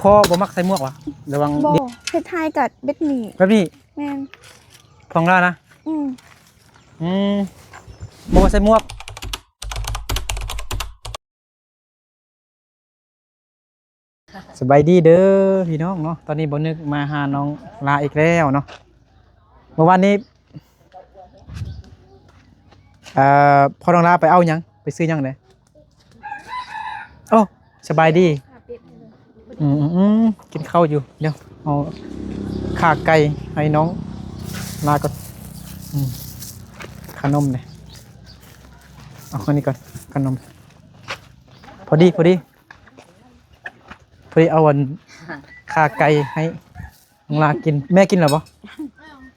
ພໍ່ບໍ່ມັກໃສ່ໝວກຫວາ? ລະວັງ ບໍ່ ເຮັດໄຮ່ກໍແບບນີ້ ແບບນີ້ ແມ່ນ ຂອງລາວນະ ອືມ ອືມ ບໍ່ໃສ່ໝວກ. ສະບາຍດີເດີພີ່ນ້ອງເນາະ ຕອນນີ້ບ່າວນຶກມາຫານ້ອງລາອີກແລ້ວເນາະ ເມື່ອວານນີ້ ເອີ ພໍ່ນ້ອງລາໄປເອົາຫຍັງ ໄປຊື້ຫຍັງເດ້? ໂອ້ ສະບາຍດີ ອືມໆໆ ກິນເຂົ້າຢູ່ ດຽວເອົາຂາໄກ່ໃຫ້ນ້ອງລາກ່ອນ ອືມ ຂະໜົມເດ້ ເອົາອັນນີ້ກ່ອນ ຂະໜົມ ພໍດີ ພໍດີ ພໍດີເອົາອັນຂາໄກ່ໃຫ້ນ້ອງລາກິນ ແມ່ກິນແລ້ວບໍ່?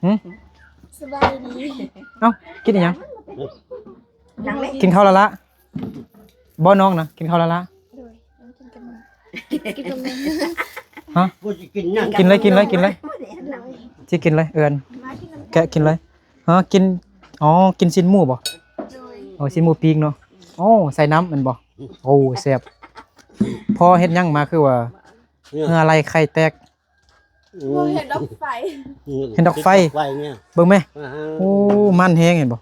ຫື? ສະບາຍດີ ເອົ້າ ກິນອີຫຍັງ? ກິນເຂົ້າແລ້ວລະ ບໍ່ ນ້ອງນະ ກິນເຂົ້າແລ້ວລະ ໂດຍ ນ້ອງກິນກັບແມ່ ກິນກັບແມ່ ຮະ? ກິນເລີຍ ກິນເລີຍ ກິນເລີຍ ຊິກິນເລີຍ ເອີ້ນ ແກະກິນເລີຍ ຮະ? ກິນ ອໍ ກິນຊີ້ນໝູບໍ່? ໂດຍ ໂອ້ ຊີ້ນໝູປີ້ງເນາະ ໂອ້ ໃສ່ນ້ຳແມ່ນບໍ່? ໂອ້ ແຊບ ພໍ່ເຮັດຫຍັງມາຄືວ່າເຫື່ອໄຫຼໄຂ່ແຕກ? ໂອ້ ເຫັນດອກໄຟ ເຫັນດອກໄຟ ເບິ່ງແມ ໂອ້ ມັນແຮງເຫັນບໍ່?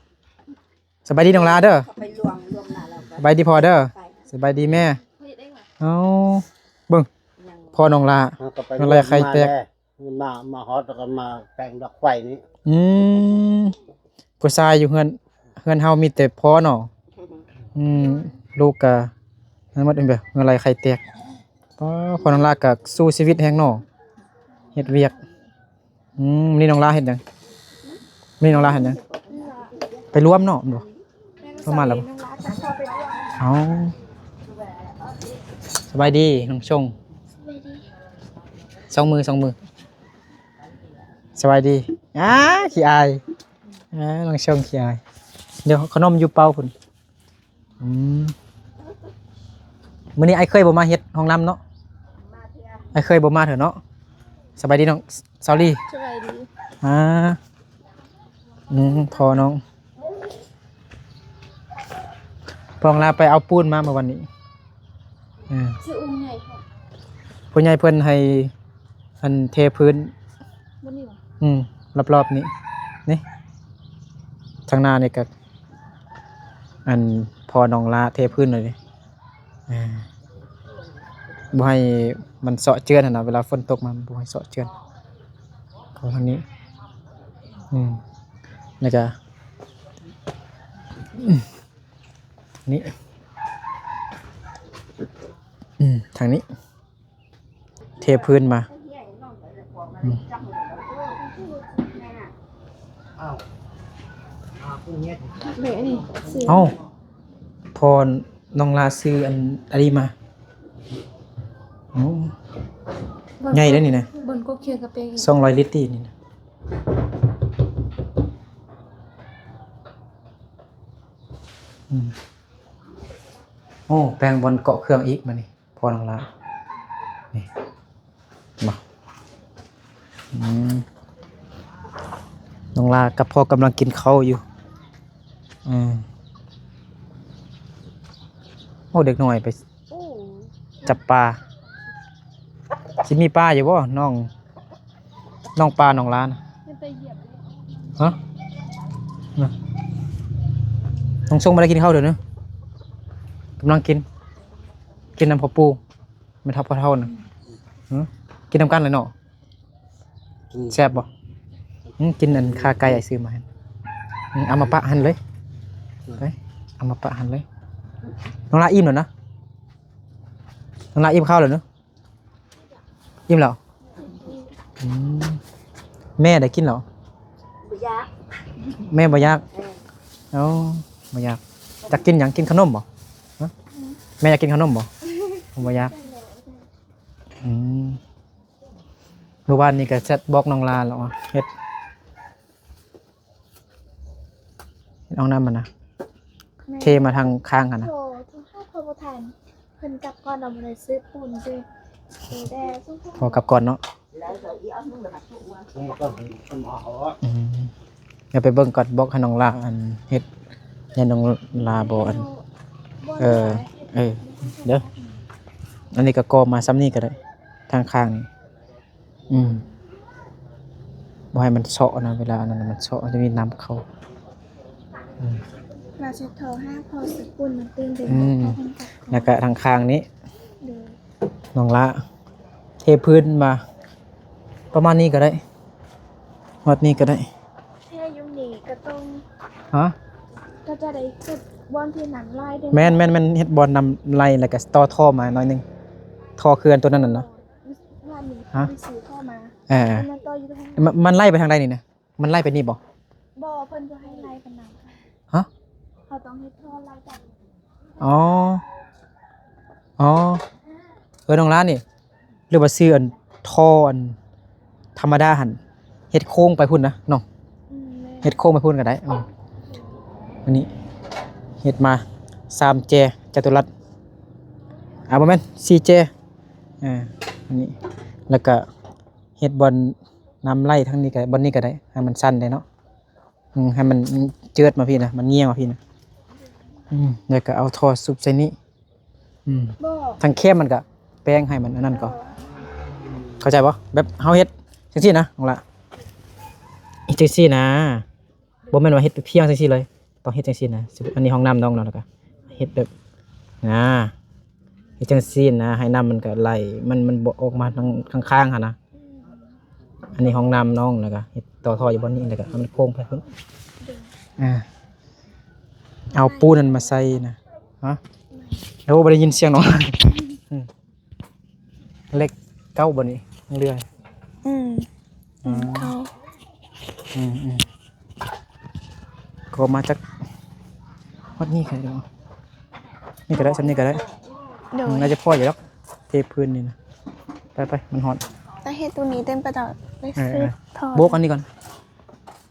ສະບາຍດີນ້ອງລາເດີ ສະບາຍດີພໍ່ເດີ ສະບາຍດີແມ່ ເອົາ ເບິ່ງ ພໍ່ນ້ອງລາ ເຫື່ອໄຫຼໄຂ່ແຕກ ມາ ມາຮອດແລ້ວກໍມາແປງດອກໄຟນີ້ ອືມ ຜູ້ຊາຍຢູ່ເຮືອນ ເຮືອນເຮົາມີແຕ່ພໍ່ເນາະ ອືມ ລູກກະນັ້ນໝົດ ເຫັນບໍ່ ເຫື່ອໄຫຼໄຂ່ແຕກ ປ້າ ພໍ່ນ້ອງລາກະສູ້ຊີວິດແຮງເນາະ ເຮັດວຽກ ອືມ ມື້ນີ້ນ້ອງລາເຮັດຫຍັງ? ມື້ນີ້ນ້ອງລາເຮັດຫຍັງ? ໄປລວມເນາະ ບໍ່ ປະມານແລ້ວບໍ່? ເອົາ ສະບາຍດີນ້ອງຊົງ ສອງມື ສອງມື ສະບາຍດີ ອາ ຂີ້ອາຍ ອາ ນ້ອງຊົງຂີ້ອາຍ ດຽວຂະໜົມຢູ່ເປົາພຸ້ນ ອືມ ມື້ນີ້ອ້າຍເຄີຍບໍ່ມາເຮັດຫ້ອງນ້ຳເນາະ ອ້າຍເຄີຍບໍ່ມາເທື່ອເນາະ ສະບາຍດີນ້ອງ ສາວລີ ສະບາຍດີ ອາ ອືມ ພໍ່ນ້ອງ ພໍ່ນ້ອງລາໄປເອົາປູນມາເມື່ອວານນີ້ ອືມ ຊື່ອົງໃຫຍ່ ຜູ້ໃຫຍ່ເພິ່ນໃຫ້ ອັນເທພື້ນ ບໍ່ນີ້ຫວາ? ອືມ ລອບໆນີ້ ນີ້ ທາງໜ້ານີ້ກໍ ອັນພໍ່ນ້ອງລາເທພື້ນເລີຍ ເອີ ບໍ່ໃຫ້ມັນເຊາະເຈື່ອນຫັ້ນນະ ເວລາຝົນຕົກມາບໍ່ໃຫ້ເຊາະເຈື່ອນ ເຂົ້າທາງນີ້ ອືມ ແລ້ວກໍ ນີ້ ອືມ ທາງນີ້ ເທພື້ນມາ ອືມ ແມ່ນີ້ ເອົ້າ ພໍ່ນ້ອງລາຊື້ອັນ ອັນນີ້ມາ ໂອ້ ໃຫຍ່ເດ້ນີ້ນະ ເບິ່ງກົບຂຽງກະເປງອີກ ສອງຮ້ອຍລິດນີ້ນະ ອືມ ໂອ້ ແປງບ່ອນເກາະເຄື່ອງອີກບາດນີ້. ພໍ່ນ້ອງລາ ນີ້ ມາ ອືມ ນ້ອງລາກັບພໍ່ກຳລັງກິນເຂົ້າຢູ່ ອືມ ໂອ້ ເດັກນ້ອຍໄປ ໂອ້ ຈັບປາ ຊິມີປາຢູ່ບໍ່ ນ້ອງ ນ້ອງປານ້ອງລານະ ຮະ ນະ ນ້ອງຊົງບໍ່ໄດ້ກິນເຂົ້າເດີ ກຳລັງກິນ ກິນນຳພໍ່ປູ່ ແມ່ເຖົ້າພໍ່ເຖົ້ານະ ຫື ກິນນຳກັນແຫຼະເນາະ ກິນ ແຊບບໍ່? ຫື ກິນອັນຂາໄກ່ອ້າຍຊື້ມາໃຫ້ ຫື ເອົາມາປະຫັ້ນເລີຍ ໄປ ເອົາມາປະຫັ້ນເລີຍ ນ້ອງລາອີ່ມແລ້ວນະ ນ້ອງລາອີ່ມເຂົ້າແລ້ວເນາະ ອີ່ມແລ້ວ ອືມ ແມ່ໄດ້ກິນແລ້ວ? ບໍ່ຢາກ ແມ່ບໍ່ຢາກ ເອີ ເອົ້າ ບໍ່ຢາກ ຢາກກິນຫຍັງ? ກິນຂະໜົມບໍ່? ຮະ ແມ່ຢາກກິນຂະໜົມບໍ່? ບໍ່ຢາກ ອືມ ມື້ວານນີ້ກໍແຊັດບອກນ້ອງລາແລ້ວວ່າເຮັດ ເຮັດຫ້ອງນ້ຳຫັ້ນນະ ແມ່ ເທມາທາງຂ້າງຫັ້ນນະ ໂທ ໂທຫາພໍ່ບໍ່ທັນ ເພິ່ນກັບກ່ອນ ເອົາມາໄດ້ຊື້ປູນຊື້ ໂຕແດ່ ພໍ່ກັບກ່ອນເນາະ ອືມ ດຽວໄປເບິ່ງກ່ອນ ບອກໃຫ້ນ້ອງລາອັນເຮັດ ແມ່ນນ້ອງລາບໍ່ອັນ ເອີ ເອີ ເດີ ອັນນີ້ກໍກໍ່ມາຊ່ຳນີ້ກໍໄດ້ ທາງຂ້າງນີ້ ອືມ ບໍ່ໃຫ້ມັນເຊາະນະ ເວລາອັນນັ້ນມັນເຊາະ ມັນຈະມີນ້ຳເຂົ້າ. ອືມ ວ່າຊິໂທຫາພໍ່ສະກຸນມາຕື່ມເປັນ ອືມ ພໍ່ເພິ່ນກັບ ແລ້ວກະທາງຂ້າງນີ້ ໂດຍ ນ້ອງຫຼ້າ ເທພື້ນມາປະມານນີ້ກໍໄດ້ ຮອດນີ້ກໍໄດ້. ແທ້ຢູ່ນີ້ກໍຕ້ອງ ຮະ? ກໍຈະໄດ້ເຮັດບ່ອນທີ່ນ້ຳໄຫຼເດ້. ແມ່ນໆໆ ເຮັດບ່ອນນ້ຳໄຫຼ ແລ້ວກໍຕໍ່ທໍ່ມາໜ້ອຍໜຶ່ງ ທໍ່ເຂື່ອນຕົວນັ້ນນະ. ວ່ານີ້ ຮະ? ໄປຊື້ທໍ່ມາ ເອີ ມັນຕໍ່ຢູ່ທາງ ມັນ ມັນໄຫຼໄປທາງໃດນີ້ນະ? ມັນໄຫຼໄປນີ້ບໍ່? ບໍ່ ເພິ່ນບໍ່ໃຫ້ໄຫຼໄປນັ້ນ. ຮະ? ເຮົາຕ້ອງເຮັດທໍ່ໄຫຼກັບ ອໍ ອໍ ເອີ ນ້ອງຫຼ້ານີ້ ຫຼືວ່າຊື້ອັນ ທໍ່ອັນທຳມະດາຫັ້ນ ເຮັດໂຄ້ງໄປພຸ້ນນະນ້ອງ. ອືມ ແມ່ນ ເຮັດໂຄ້ງໄປພຸ້ນກໍໄດ້. ເອີ ອັນນີ້ເຮັດມາສາມແຈ ຈະຕຸລັດ ອ່າ ບໍ່ແມ່ນ ສີ່ແຈ. ເອີ ອັນນີ້ ແລ້ວກໍເຮັດບ່ອນນ້ຳໄຫຼທາງນີ້ກໍ ບ່ອນນີ້ກໍໄດ້ ໃຫ້ມັນສັ້ນໄດ້ເນາະ. ອືມ ໃຫ້ມັນເຈີດມາພີ້ນະ ມັນງ່ຽງມາພີ້ນະ. ອືມ ແລ້ວກໍເອົາທໍ່ຊຸບໃສ່ນີ້. ອືມ ທັງແຄມມັນກໍແປງໃຫ້ມັນອັນນັ້ນກໍ ເອີ ເຂົ້າໃຈບໍ່? ແບບເຮົາເຮັດຈັ່ງຊີ້ນະນ້ອງຫຼ້າ ເຮັດຈັ່ງຊີ້ນະ ບໍ່ແມ່ນວ່າເຮັດພຽງຈັ່ງຊີ້ເລີຍ ຕ້ອງເຮັດຈັ່ງຊີ້ນະ. ສົມມຸດອັນນີ້ຫ້ອງນ້ຳນ້ອງເນາະ ແລ້ວກໍເຮັດແບບ ອ່າ ເຮັດຈັ່ງຊີ້ນະ ໃຫ້ນ້ຳມັນກໍໄຫຼ ມັນ ມັນບໍ່ອອກມາທາງຂ້າງໆຫັ້ນນະ. ອັນນີ້ຫ້ອງນ້ຳນ້ອງ ແລ້ວກໍເຮັດຕໍ່ທໍ່ຢູ່ບ່ອນນີ້ ແລ້ວກໍໃຫ້ມັນໂຄ້ງໄປພຸ້ນ. ອ່າ ເອົາປູນນັ້ນມາໃສ່ນະ. ຮະ? ໂອ້ ບໍ່ໄດ້ຍິນສຽງນ້ອງ. ອືມ ເຫຼັກເກົ້າບໍ່ນີ້? ເລື່ອຍ ອືມ ອືມ ເກົ້າ ອືມໆ ກໍມາຈາກຮອດນີ້ກໍໄດ້ ນີ້ກໍໄດ້ ສ່ຳນີ້ກໍໄດ້. ໂດຍ ອືມ ໜ້າຈະພໍຢູ່ດອກ ເທພື້ນນີ້ນະ. ໄປໆ ມັນຮ້ອນ ໄປເຮັດຕົງນີ້ເຕັມໄປຕໍ່ ໄປ ເອີ ຊື້ ເອີ ທໍ່ ໂບກອັນນີ້ກ່ອນ.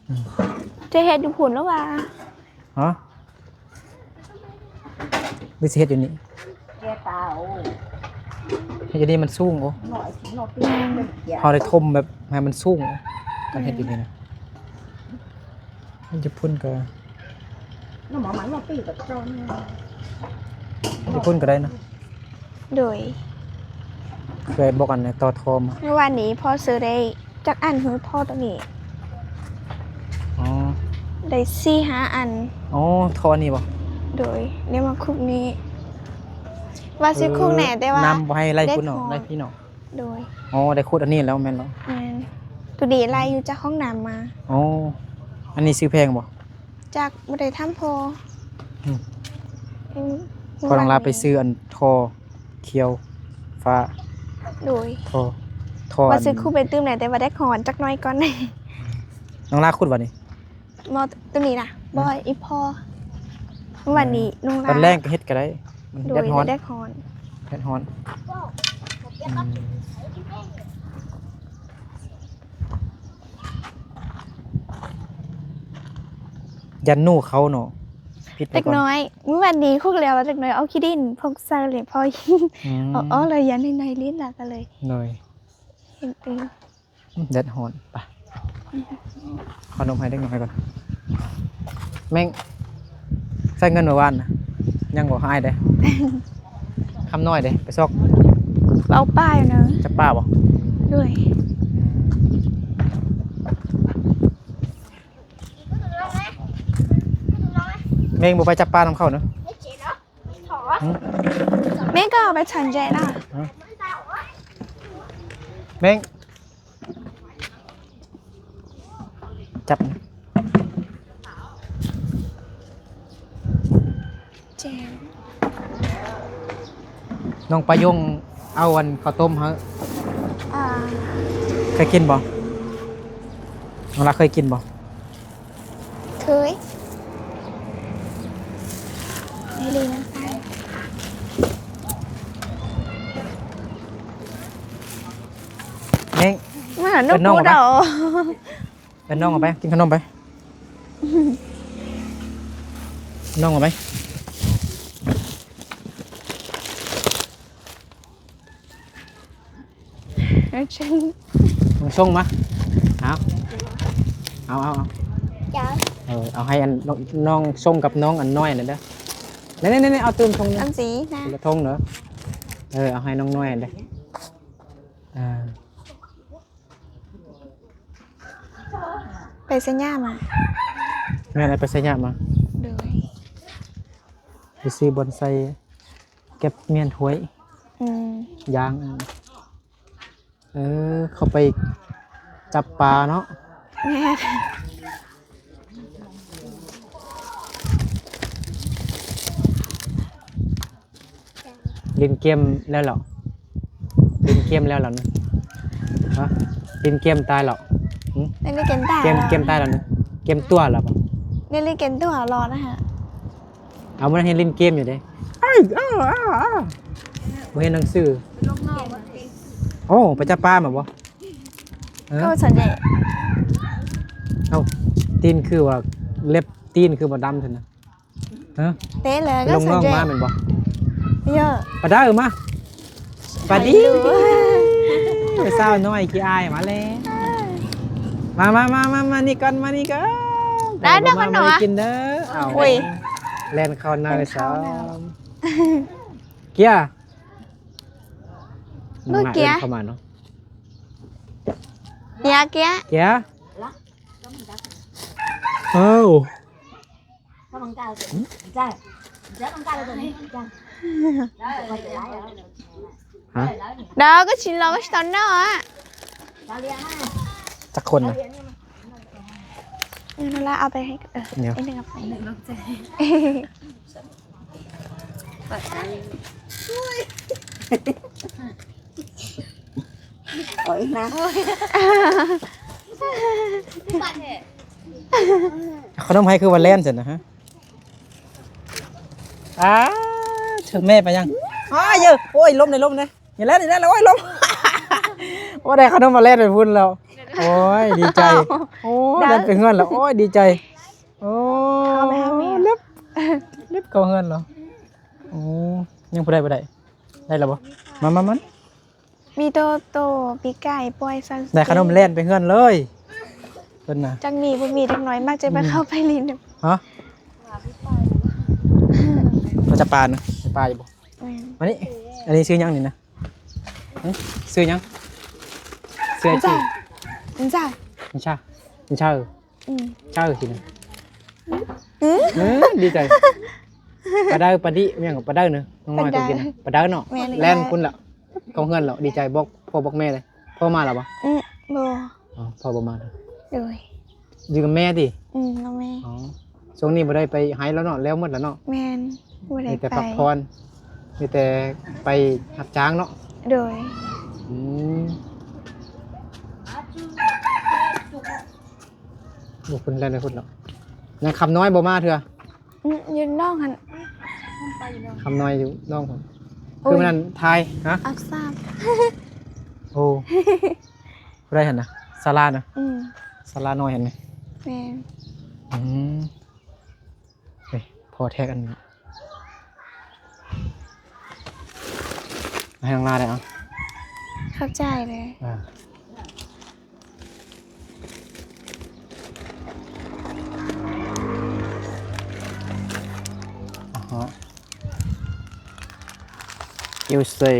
ອືມ ຈະເຮັດຢູ່ພຸ້ນຫຼືວ່າ? ຮະ? ຫຼືຊິເຮັດຢູ່ນີ້? ເຮັດຢູ່ນີ້ມັນສູງ. ໂອ້ ເຮົາໄດ້ຖົມແບບໃຫ້ມັນສູງ. ການເຮັດຢູ່ນີ້ນະ ຢູ່ພຸ້ນກໍ ຢູ່ພຸ້ນກໍໄດ້ນະ. ໂດຍ ເຄີຍບອກອັນຕໍ່ທໍ່ມາ ມື້ວານນີ້ພໍ່ຊື້ໄດ້ຈັກອັນຫື ທໍ່ຕົວນີ້? ອໍ ໄດ້ສີ່ຫ້າອັນ. ອໍ ທໍ່ອັນນີ້ບໍ່? ໂດຍ ໄດ້ມາຄຸບນີ້ ວ່າຊິຄຸບແນ່ ເອີ ແຕ່ວ່ານ້ຳບໍ່ໃຫ້ໄຫຼພຸ້ນເນາະ ໄດ້ພີ້ເນາະ. ໂດຍ ອໍ ໄດ້ຂຸດອັນນີ້ແລ້ວແມ່ນບໍ່? ແມ່ນ ໂຕນີ້ໄຫຼຢູ່ຈາກຫ້ອງນ້ຳມາ. ອໍ ອັນນີ້ຊື້ແພງບໍ່? ຈັກ ບໍ່ໄດ້ຖາມພໍ່. ອືມ ອືມ ພໍ່ນ້ອງລາໄປຊື້ອັນທໍ່ຂຽວຟ້າ. ໂດຍ ທໍ່ ທໍ່ ວ່າ ອັນ ຊື້ຄຸບໄປຕື່ມແຫຼະ ແຕ່ວ່າແດດຮ້ອນຈັກໜ້ອຍກ່ອນ. ນ້ອງລາຂຸດບໍ່ນີ້? ບໍ່ ໂຕນີ້ນະ ບໍ່ ອີ່ພໍ່. ມື້ວານນີ້ ອືມ ນ້ອງລາ ຕອນແລງກໍເຮັດກໍໄດ້ ມັນ ໂດຍ ແດດຮ້ອນ ແດດຮ້ອນ ແດດຮ້ອນ. ອືມ ຢ້ານໜູເຂົ້າເນາະ ປິດໄວ້ກ່ອນ. ເດັກນ້ອຍ ມື້ວານນີ້ຄຸກແລ້ວ ເດັກນ້ອຍເອົາຂີ້ດິນພົກໃສ່ເລີຍ ພໍ ອືມ ເອົາອອກແລ້ວ ຢ້ານນ້ອຍໆຫຼິ້ນລະ ກໍເລີຍ ໂດຍ ເຮັດເອງ. ອືມ ແດດຮ້ອນ ໄປ ເອົານົມໃຫ້ເດັກນ້ອຍກ່ອນ. ແມ່ງ ໃຊ້ເງິນມື້ວານນະ ຍັງບໍ່ຫາຍເດ້. ຄຳນ້ອຍເດ້ ໄປຊອກ ເອົາປາຢູ່ນະ. ຈັບປາບໍ່? ໂດຍ ອືມ ແມ່ງບໍ່ໄປຈັບປານຳເຂົານະ. ຫຶ? ແມ່ກໍເອົາໄປສັນແຈນະ. ຫຶ? ແມ່ງ ຈັບ ແຈນ ນ້ອງປາຍົງເອົາອັນເຂົ້າຕົ້ມໃຫ້. ອ່າ ເຄີຍກິນບໍ່? ນ້ອງລາເຄີຍກິນບໍ່? ເຄີຍ ໃຫ້ເລີຍນະ. ເມັ້ງ ມາຫານົກ ເອີ້ນນ້ອງອອກໄປ ເອີ້ນນ້ອງອອກໄປ ກິນຂະໜົມໄປ ນ້ອງອອກໄປ. ເອີ ເຊີນ ມາສົ່ງມາ ເອົາ ເອົາ ເອົາ ເອີ ເອົາໃຫ້ອັນນ້ອງ ນ້ອງສົ່ງກັບນ້ອງອັນນ້ອຍນັ້ນເດີ. ນີ້ໆໆ ເອົາຕື່ມຖົງໜຶ່ງ ອັນສີນະ ຄົນລະຖົງເດີ. ເອີ ເອົາໃຫ້ນ້ອງນ້ອຍເດີ. ອ່າ ໄປໄຊຍະມາ. ແມ່ນ ໄປໄຊຍະມາ. ໂດຍ. ໄປຊື້ບ່ອນໃສ່ເກັບມ້ຽນຖ້ວຍ. ອືມ. ຢາງ. ເອີ ເຂົາໄປຈັບປາເນາະ. ແມ່ນ. ຫຼິ້ນເກມແລ້ວເຫລາະ? ຫຼິ້ນເກມແລ້ວເຫລາະນະ? ຮະ? ຫຼິ້ນເກມຕາຍເຫລາະ? ຫື? ໄດ້ຫຼິ້ນເກມຕາຍ ເກມ ເກມຕາຍແລ້ວນະ? ເກມຕົວແລ້ວບໍ່? ໄດ້ຫຼິ້ນເກມຕົວຫຼອດນະຮະ. ເອົາ ມື້ນັ້ນເຫັນຫຼິ້ນເກມຢູ່ເດ້. ເອີ ເອີ ເອີ ບໍ່ເຫັນໜັງສື. ໂອ້ ໄປຈັບປາມາບໍ່? ເອີ ກໍສັນເດ. ເອົ້າ ຕີນຄືວ່າ ເລັບຕີນຄືບໍ່ດຳຊັ້ນນະ? ຮະ? ເຕະແລ້ວ ໄປລົງນ້ອງມາແມ່ນບໍ່? ເຍາະ ປາດາເອີ ມາ. ປາດີ ສາວນ້ອຍຂີ້ອາຍມາແລ້ວ. ມາ ມາ ມາ ມາ ມານີ້ກ່ອນ ມານີ້ກ່ອນ. ໄດ້ເດີ ມາ ມາກິນເດີ. ເອົາ ໂອ້ຍ ແລ່ນເຂົ້າໃນຊ້ຳ. ເກຍ ເບິ່ງເກຍ ເຂົ້າມາເນາະ. ເກຍ ເກຍ ເກຍ. ເອົ້າ ຮະ? ດາວກໍຊິລໍສະເນາະ. ຈັກຄົນນະ? ເອີ ນັ້ນລະ ເອົາໄປໃຫ້ ເອີ ດຽວ ເອັນໜຶ່ງເອົາໄປ. ເອົາອີກນະ. ຂະໜົມໃຫ້ຄືວ່າແລ່ນຊັ້ນນະຮະ? ອ້າ ຖືກແມ່ໄປຍັງ? ອ້າຍ ໂອ້ຍ ລົ້ມເດ້ ລົ້ມເດ້. ຢ່າແລ່ນ ຢ່າແລ່ນ ໂອ້ຍ ລົ້ມ. ໂອ້ ໄດ້ຂະໜົມມາແລ່ນໄປພຸ້ນແລ້ວ. ໂອ້ຍ ດີໃຈ. ໂອ້ ແລ່ນໄປເຮືອນແລ້ວ. ໂອ້ຍ ດີໃຈ. ໂອ້ ເອົາໄປໃຫ້ແມ່ ເລັບ ເລັບເຂົ້າເຮືອນແລ້ວ. ໂອ້ ຍັງຜູ້ໃດບໍ່ໄດ້? ໄດ້ແລ້ວບໍ່? ມາ ມາ ມາ. ມີໂຕ ໂຕປີກໄກ່ປ່ອຍຊັ້ນ ໄດ້ຂະໜົມແລ່ນໄປເຮືອນເລີຍເພິ່ນນະ. ຈັກມີບໍ່ມີ ເດັກນ້ອຍມັກຈະມາ ອືມ ເຂົ້າໄປຫຼິ້ນ. ຮະ? ເຂົາຈະປານະ ຈະປາຢູ່ບໍ່? ແມ່ນ. ມານີ້ ອັນນີ້ຊື່ຫຍັງນີ້ນະ? ຫຶ? ຊື່ຫຍັງ? ຊື່ ອັນຊາ ອັນຊາ ອັນຊາ ອັນຊາ. ອືມ ເຈົ້າຊິນະ. ອືມ ເອີ ດີໃຈ. ປາເດີ ປາດິ ແມ່ນຂອງປາເດີເນາະ ນ້ອງນ້ອຍກໍກິນ. ປາເດີເນາະ. ແມ່ນ ແລ່ນພຸ້ນລະ ເຂົ້າເຮືອນລະ. ດີໃຈ ບອກພໍ່ບອກແມ່ເລີຍ. ພໍ່ມາລະບໍ່? ອືມ ບໍ່. ອໍ ພໍ່ບໍ່ມາເດີ. ໂດຍ. ຢູ່ກັບແມ່ຕິ? ອືມ ກັບແມ່. ອໍ ຊ່ວງນີ້ບໍ່ໄດ້ໄປໄຮ່ລະເນາະ ແລ້ວໝົດລະເນາະ. ແມ່ນ ບໍ່ໄດ້ໄປ. ມີແຕ່ພັກຜ່ອນ ມີແຕ່ໄປຮັບຈ້າງເນາະ. ໂດຍ. ອືມ. ບໍ່ ເພິ່ນແລ່ນໄປພຸ້ນແລ້ວ. ນາງຄຳນ້ອຍບໍ່ມາເທື່ອ? ອືມ ຢູ່ນອກຫັ້ນ. ຄຳນ້ອຍຢູ່ນອກພຸ້ນ. ໂອ້ຍ ຄືມື້ນັ້ນຖ່າຍ ຮະ? ອັກສາບ. ໂອ້ ຜູ້ໃດຫັ້ນນະ? ສາລານະ? ອືມ ສາລານ້ອຍຫັ້ນນະ. ແມ່ນ. ອືມ. ເອີຍ ພໍແທັກອັນນີ້ ໃຫ້ນ້ອງລາໄດ້ເອົາ. ຂອບໃຈເລີຍ. ອ່າ ອາຮະ you say.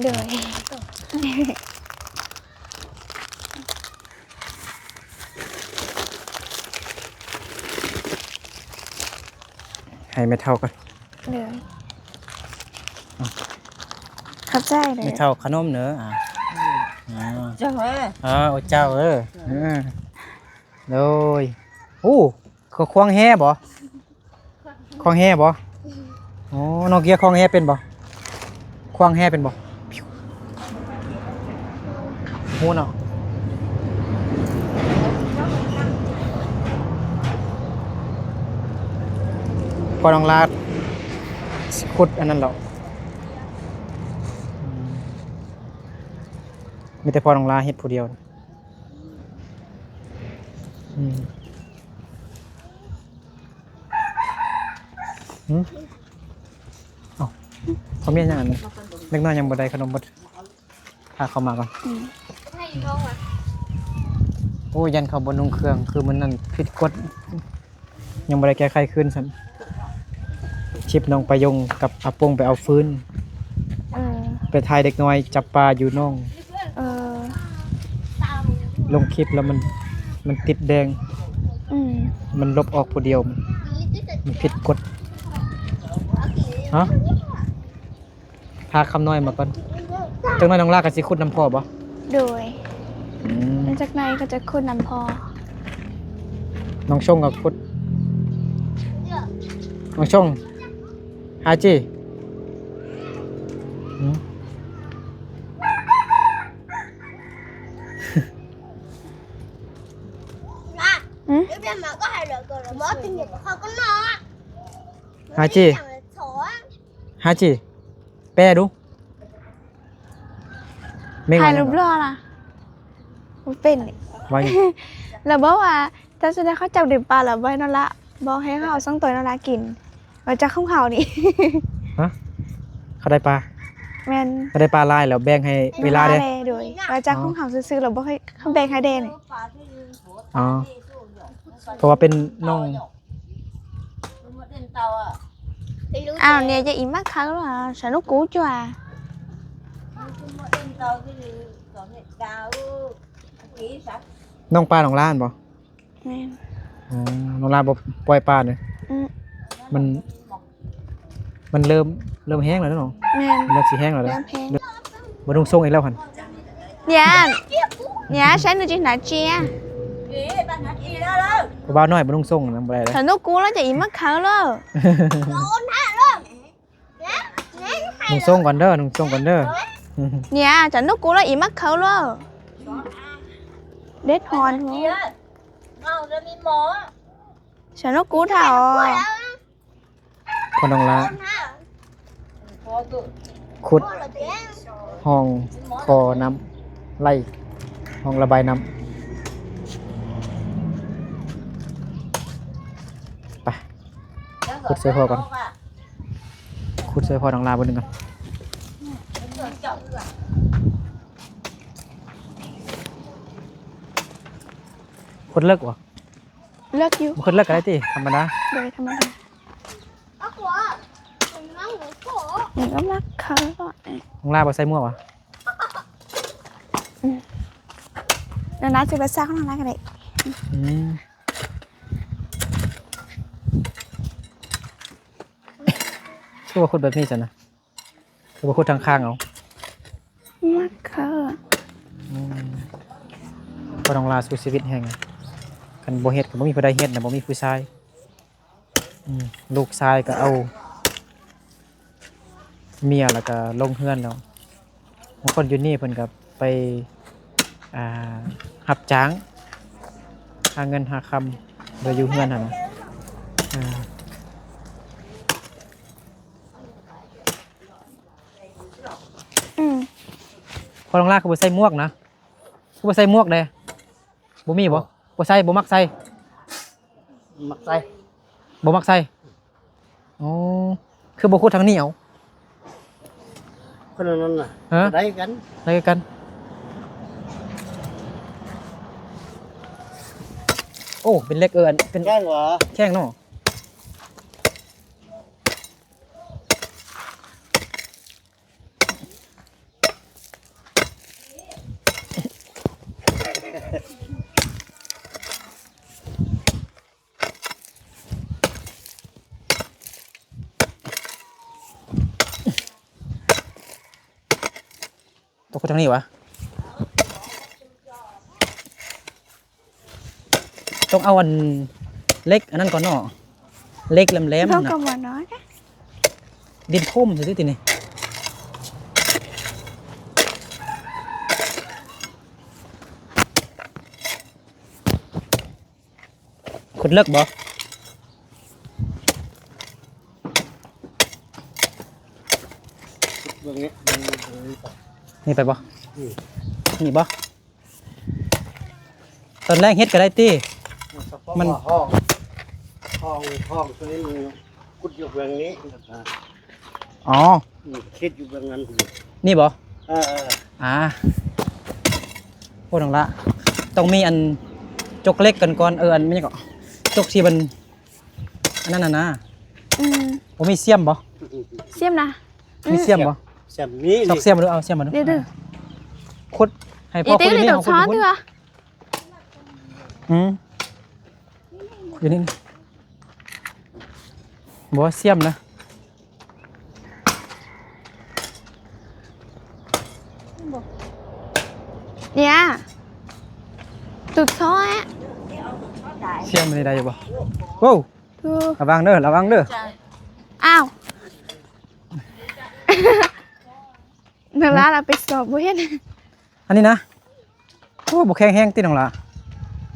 ໂດຍ. ໃຫ້ແມ່ເຖົ້າກ່ອນ. ໂດຍ. ຂອບໃຈເດີ. ແມ່ເຖົ້າຂະໜົມເດີ. ອ່າ ເຈົ້າເອີຍ. ເອີ ໂອ້ ເຈົ້າເອີຍ. ເອີ ໂດຍ. ໂອ້ ຂອງແຮບໍ່? ຄວາງແຮບໍ່? ອໍ ນ້ອງເກຍຄວາງແຮເປັນບໍ່? ຄວາງແຮເປັນບໍ່? ຮູ້ເນາະ. ພໍ່ນ້ອງລາຊິຂຸດອັນນັ້ນແລ້ວ. ອືມ ມີແຕ່ພໍ່ນ້ອງລາເຮັດຜູ້ດຽວ. ອືມ. ຫື? ເອົ້າ ເຂົາມີຫຍັງອັນນີ້? ເດັກນ້ອຍຍັງບໍ່ໄດ້ຂະໜົມ ບໍ່ ພາເຂົາມາກ່ອນ. ອືມ ໂອ້ ຢ້ານເຂົາບໍ່ນຸ່ງເຄື່ອງ ຄືມື້ນັ້ນຜິດກົດ ຍັງບໍ່ໄດ້ແກ້ໄຂຄືນຊ້ຳ. ຄລິບນ້ອງປາຍົງກັບອາປົງໄປເອົາຟືນ. ໄປຖ່າຍເດັກນ້ອຍຈັບປາຢູ່ໜອງ. ເອີ ລົງຄລິບແລ້ວມັນ ມັນຕິດແດງ. ອືມ ມັນລົບອອກຜູ້ດຽວ ມັນ ມັນຜິດກົດ. ຮະ? ພາຄຳນ້ອຍມາກ່ອນ. ຈັກໜ້ອຍນ້ອງຫຼ້າກໍຊິຂຸດນຳພໍ່ບໍ່? ໂດຍ. ອືມ ແລ້ວຈັກໜ້ອຍກໍຈະຂຸດນຳພໍ່. ນ້ອງຊົງກໍຂຸດ. ນ້ອງຊົງ ຫາຈີ. ອືມ ຫາຈີ ຫາຈີ ແປດູ. ແມ່ງວ່າຫຍັງ? ຖ່າຍຮູບຫຼໍ່ລະ ບໍ່ເປັນ. ວ່າຫຍັງ? ລະບອກວ່າ ຖ້າຊິໄດ້ເຂົາຈັບໄດ້ປາລະ ບໍ່ໃຫ້ນ້ອງຫຼ້າ ບອກໃຫ້ເຂົາເອົາສອງໂຕນ້ອງຫຼ້າກິນ ວ່າຈັກຂອງເຮົານີ້. ຮະ? ເຂົາໄດ້ປາ? ແມ່ນ. ເຂົາໄດ້ປາຫຼາຍແລ້ວແບ່ງໃຫ້ເວລາແດ່. ໂດຍ ວ່າຈັກຂອງເຮົາຊື່ໆ ລະບໍ່ໃຫ້ເຂົາແບ່ງໃຫ້ແດ່ນີ້. ອໍ ເພາະວ່າເປັນນ້ອງ ອ້າວ ເນຍ ຈະອີ່ມາຄັກລະ ສະນຸກກູຈວາ. ນ້ອງປານ້ອງຫຼ້າຫັ້ນບໍ່? ແມ່ນ. ອໍ ນ້ອງຫຼ້າບໍ່ປ່ອຍປາເດີ. ອືມ ມັນ ມັນເລີ່ມ ເລີ່ມແຮງແລ້ວເນາະ. ແມ່ນ ເລີ່ມຊິແຮງແລ້ວເດີ. ເລີ່ມແຮງ. ບໍ່ນຸ່ງສົ້ງອີກແລ້ວຫັ້ນ. ເນຍ ເນຍ ໃຊ້ໜູຈິນນາເຈຍ ຜູ້ບ່າວນ້ອຍບໍ່ນຸ່ງສົ້ງນຳບໍ່ໄດ້ເດີ. ສະນຸກກູລະ ຈະອີ່ມາຄັກລະ. ນຸ່ງສົ້ງກ່ອນເດີ ນຸ່ງສົ້ງກ່ອນເດີ. ເນຍ ສະນຸກກູລະ ອີ່ມາຄັກລະ ເດັດຮ້ອນ. ສະນຸກກູຖ້າ ອອ ພໍ່ນ້ອງຫຼ້າ ຂຸດຮ່ອງທໍ່ນ້ຳໄຫຼ ຮ່ອງລະບາຍນ້ຳ. ໄປ ຂຸດຊ່ວຍພໍ່ກ່ອນ ຂຸດຊ່ວຍພໍ່ນ້ອງຫຼ້າເບິ່ງກ່ອນ. ຂຸດເລິກບໍ່? ເລິກຢູ່. ບໍ່ຂຶ້ນເລິກກໍໄດ້ຕິ ທຳມະດາ. ໂດຍ ທຳມະດາ. ນີ້ກໍມັກເຂົາເນາະ. ນ້ອງຫຼ້າບໍ່ໃສ່ໝວກຫວາ? ອືມ ນ້ອງຫຼ້າຊິໄປຊັກນ້ອງຫຼ້າກໍໄດ້. ອືມ ຄືວ່າຂຸດແບບນີ້ຊັ້ນນະ? ຄືບໍ່ຂຸດທາງຂ້າງເອົາ? ມັກເຂົາ. ອືມ ພໍ່ນ້ອງຫຼ້າສູ້ຊີວິດແຮງ. ຄັນບໍ່ເຮັດກໍບໍ່ມີຜູ້ໃດເຮັດນະ ບໍ່ມີຜູ້ຊາຍ. ອືມ ລູກຊາຍກໍເອົາເມຍ ແລ້ວກໍລົງເຮືອນແລ້ວ. ບາງຄົນຢູ່ນີ້ເພິ່ນກໍໄປ ອ່າ ຮັບຈ້າງ ຫາເງິນຫາຄຳ ໂດຍຢູ່ເຮືອນຫັ້ນນະ. ອ່າ ອືມ ພໍ່ນ້ອງຫຼ້າຄືບໍ່ໃສ່ໝວກນະ? ຄືບໍ່ໃສ່ໝວກແດ່? ບໍ່ມີບໍ່? ບໍ່ໃສ່ ບໍ່ມັກໃສ່? ມັກໃສ່. ບໍ່ມັກໃສ່? ອໍ ຄືບໍ່ຂຸດທາງນີ້ເອົາ? ຄົນນັ້ນນະ. ຮະ? ໄດ້ກັນ ໄດ້ກັນ. ໂອ້ ເປັນເຫຼັກ ເອີ ອັນ ເປັນ ແຂງຫວາ? ແຂງເນາະ. ຕົກໄປທາງນີ້ຫວາ? ຕ້ອງເອົາອັນເຫຼັກອັນນັ້ນກ່ອນເນາະ ເຫຼັກແຫຼມໆ ເຮົານະ ກໍບໍ່ເນາະ ດິນໂຄມຊື່ໆ ຕິນີ້. ຂຸດເລິກບໍ່? ເບິ່ງນີ້ ເບິ່ງນີ້ ເບິ່ງນີ້ໄປ ນີ້ໄປບໍ່? ອືມ ນີ້ບໍ່? ຕອນແລກເຮັດກໍໄດ້ຕິ ມັນຫ້ອງ ຫ້ອງ ຫ້ອງຕົວນີ້ມັນຂຸດຢູ່ເບື້ອງນີ້. ອໍ ອືມ ຄິດຢູ່ເບື້ອງນັ້ນ. ນີ້ບໍ່? ເອີໆ ອ່າ ໂອ້ ນ້ອງລະ ຕ້ອງມີອັນຈົກເຫຼັກກັນກ່ອນ ເອີ ອັນແມ່ນຫຍັງເກາະ ຈົກທີ່ມັນ ອັນນັ້ນນະ. ອືມ ບໍ່ມີສ່ຽມບໍ່? ສ່ຽມນະ. ມີສ່ຽມບໍ່? ສຽມນີ້ ຊອກ ນີ້ ສຽມມາດູ ເອົາສຽມມາດູ ເດີ ເດີ ຂຸດໃຫ້ພໍ່ ອີ ຕິ ຂຸດຢູ່ນີ້ ເດີ ເອົາ ຂຸດຢູ່ພຸ້ນ ເດີ ອືມ ຢູ່ນີ້ ບໍ່ ສຽມນະ ເນຍ ຕຸກຊອຍ ສຽມນີ້ໄດ້ຢູ່ບໍ່? ໂອ້ ລະວັງເດີ ລະວັງເດີ ອ້າວ ນ້ອງລາລະໄປສອບບໍ່ເຫັນ ອັນນີ້ນະ ໂອ້ ບໍ່ແຂງແຮງຕິນ້ອງລາ